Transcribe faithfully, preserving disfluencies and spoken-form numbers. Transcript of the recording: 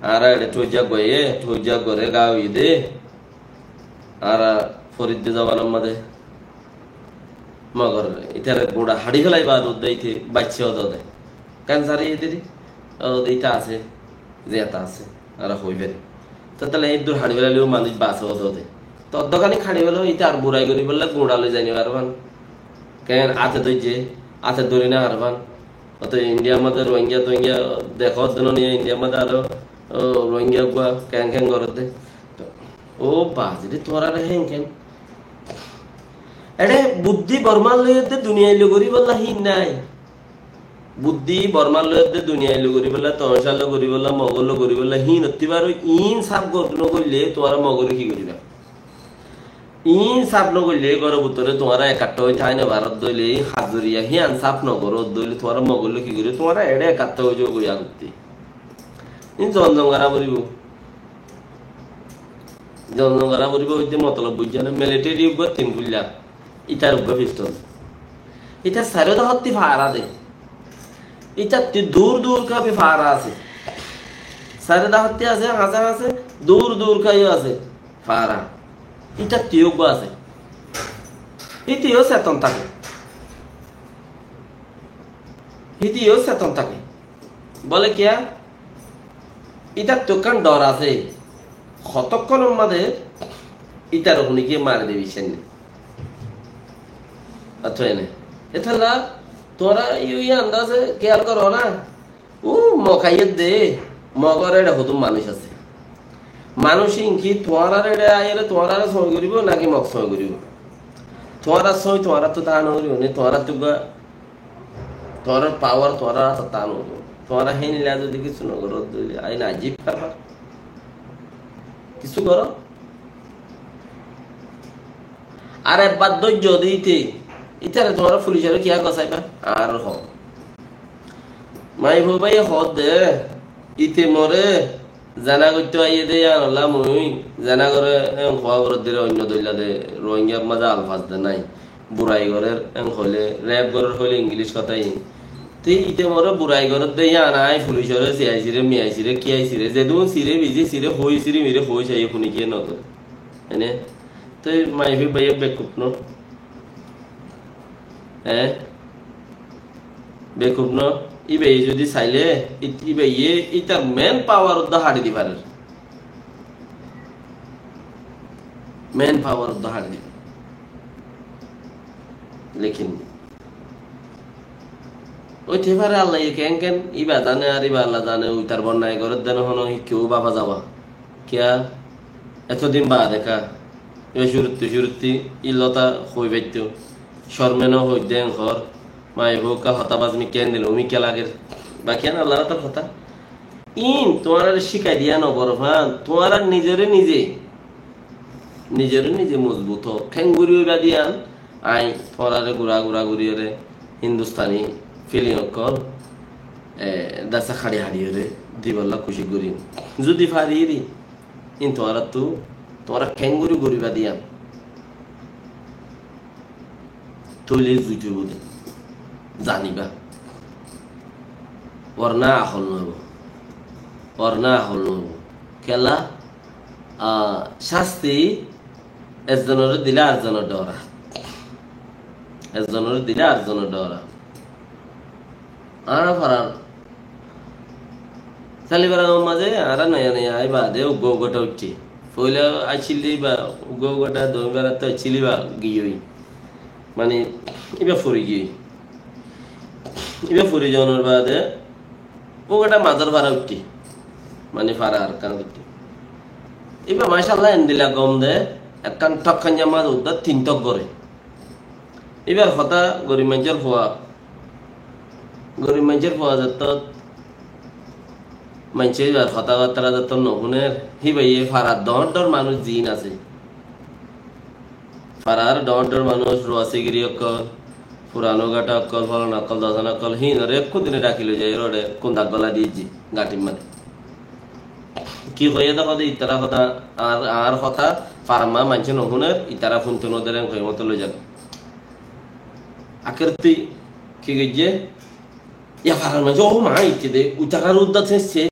Añára eçé thuijja goiyé, thuijja goré gá óiye dé. Añára foridde zabanar mazé. Mogor ítare guñça haçi félaibar uddá íte baiccé ódode. Kensar óiye dé, ódode íte asé, ziyata asé. Añára hoi fari. Tóile íddur haçi félaileyó manúic base ódode. Tó oddókani haçi félaileyó íte ar burai goríbolla guñça loi zai no faribán. Ken áte dóijje, áte dóri no faribán. Óto Indiyar mazé Rohingya Tohingya dekó, dóno niya Indiyar mazé aró, ó, Rohingya uggúa keén keén gorédde. Ó baázi re, tuáñrare héen keén? Eçé buddí Bormar loi edde duniyai loi goríbolla híin nái. Buddí Bormar loi edde duniyai loi goríbolla, Toóñcar loi goríbolla, Mogor loi goríbolla híin ottí fare, iín sáf gor-, no goille tuáñra Mogore ki goríba? Iín sáf no goille, góror bútore tuáñra ekattá ói tái no faródde óile, hazuriya híyan sáf no goródde óile, tuáñra Mogor loi ki goríba? Tuáñra eçé ekattá ói zagói agottí. Iín zon zon gorá foribó. Zon zon gorá foribó, óite motolob buijjó né? Militeri uggúa tin kuilla, ítar uggúa pistol. Ítar sairó dahottí fara de. Ítattí dur dur ká bi fara asé. Sairó dahottí asé, hañsé hañsé, dur dur ká yó asé. Fara. Ítattí uggúa asé. Íte yó seton táke. Íte yó seton táke. Bóle kiyá? Ítattú ekkán dhor asé. Hotókkonor mazé ítare hunikiye mari dibo, cíno né? Ató ene. Étolla tuáñra yó, yó andaze kiyal goró na. Ó, Mog aiyér dé, Mogor eçé hodún manúic asé. Manúic ín ki tuáñrar eçé aiyóre tuáñrare sói goríbo náki Mog sói goríbo? Tuáñrar sói tuáñrattú táa no goríbo né, tuáñrattú gua Tuáñrar pawar tuáñrar átot táa no óibo. Tuáñra héndilla zodi kissú no goró, zodi ain ajib bafar. Kissú goró. Ar ebbar dóijjo de íte, ítare tuáñra fulicoré kiyá gosaiba? Ar hoó. Maifua báiye hoó de, íte more Zena goittó aiyé de yíanolla mui zena goré, en hoó goródde re oinno dóilla de, Rohingya mazé alfaz de nái. Burai gorér, en hoilé, rep gorér hoilé Ingilic hotá iín. Te íte more burai gorédde yían aññí fulicoré, siaisire, miaisire, kiaisire, zedún sire, bizi sire, hoi sire, mire hoi saiye, hunikiye no goré. Ene, te maifua báiye bekkuf no. Eé? Bekkuf no? Íbaye zodi sailé, í-, íbaye ítar men pawar uddá haçi di farer. Men pawar uddá haçi di farer. Lekin ói te fare, Allaye keén keén, íba zane ar íba Alla zane, uitar bonnai gorédde no hono, keu bafa zaba. Kiyá? Etodin baade ká? Íba cúruttu cúruttu illóta hoi faittó. Corme no hoidde en hoór. Maifua uggúa hotá bazmi keén dile, umi kiyá lager? Ba kiyá Allar átor hotá? Iín tuáñrare cíkai diya no foribó, tuáñra nizore nize, nizore nize mozbut ó. Keéngori óiba diyan, aññí tuáñrare gura gura goríyore Hindustani filim ókkol, e, dasa haçi haçiyore dibolla kucíc gorim. Zodi fari de, iín tuáñrattú, tuáñra keéngori goríba diyan. Tóile zuitu bóli zaniba. Orna ahol no óibo. Orna ahol no óibo. Kiyólla, ah, cásti ekzonore dile arekzonor dhoóra. Ekzonore dile arekzonor dhoóra. Añára farar Salibaram mazé añára noya noya aibá de uggúa uggúa uiththé. Foila accíl de íba uggúa uggúa doin berattú accíl íba giyói. Mani íba fori giyói. Íba fori zonor baade uggúa mazor fara uiththé. Mani fara ar kan uiththé. Íba macállah endilla gom de ekkán tokkán jamma uddá tin tok gore. Íbar hotá gorib maincór fua. Gorib maincór fua zettót maincé íbar hotábattara zettót no fúner, híbaye farar dhoóñr dhoóñr manúic ziín asé. Farar dhoóñr dhoóñr manúic, ruwasigiri ókkol, furano gáta ókkol, folana ókkol, dosana ókkol, híinore ekkú dine dhaki loi zaiyóre kunda gola diyé zi, gañthir mazé. Ki hoiyé de hode, itará hotá, añár, añár hotá farar mazé maincé no fúner, itará fúnto no der, en hoiyé moto loi zagói. Akérottí ki goijjé? Yá farar maincé, ó ma, itte de, uitarár uddá señssé,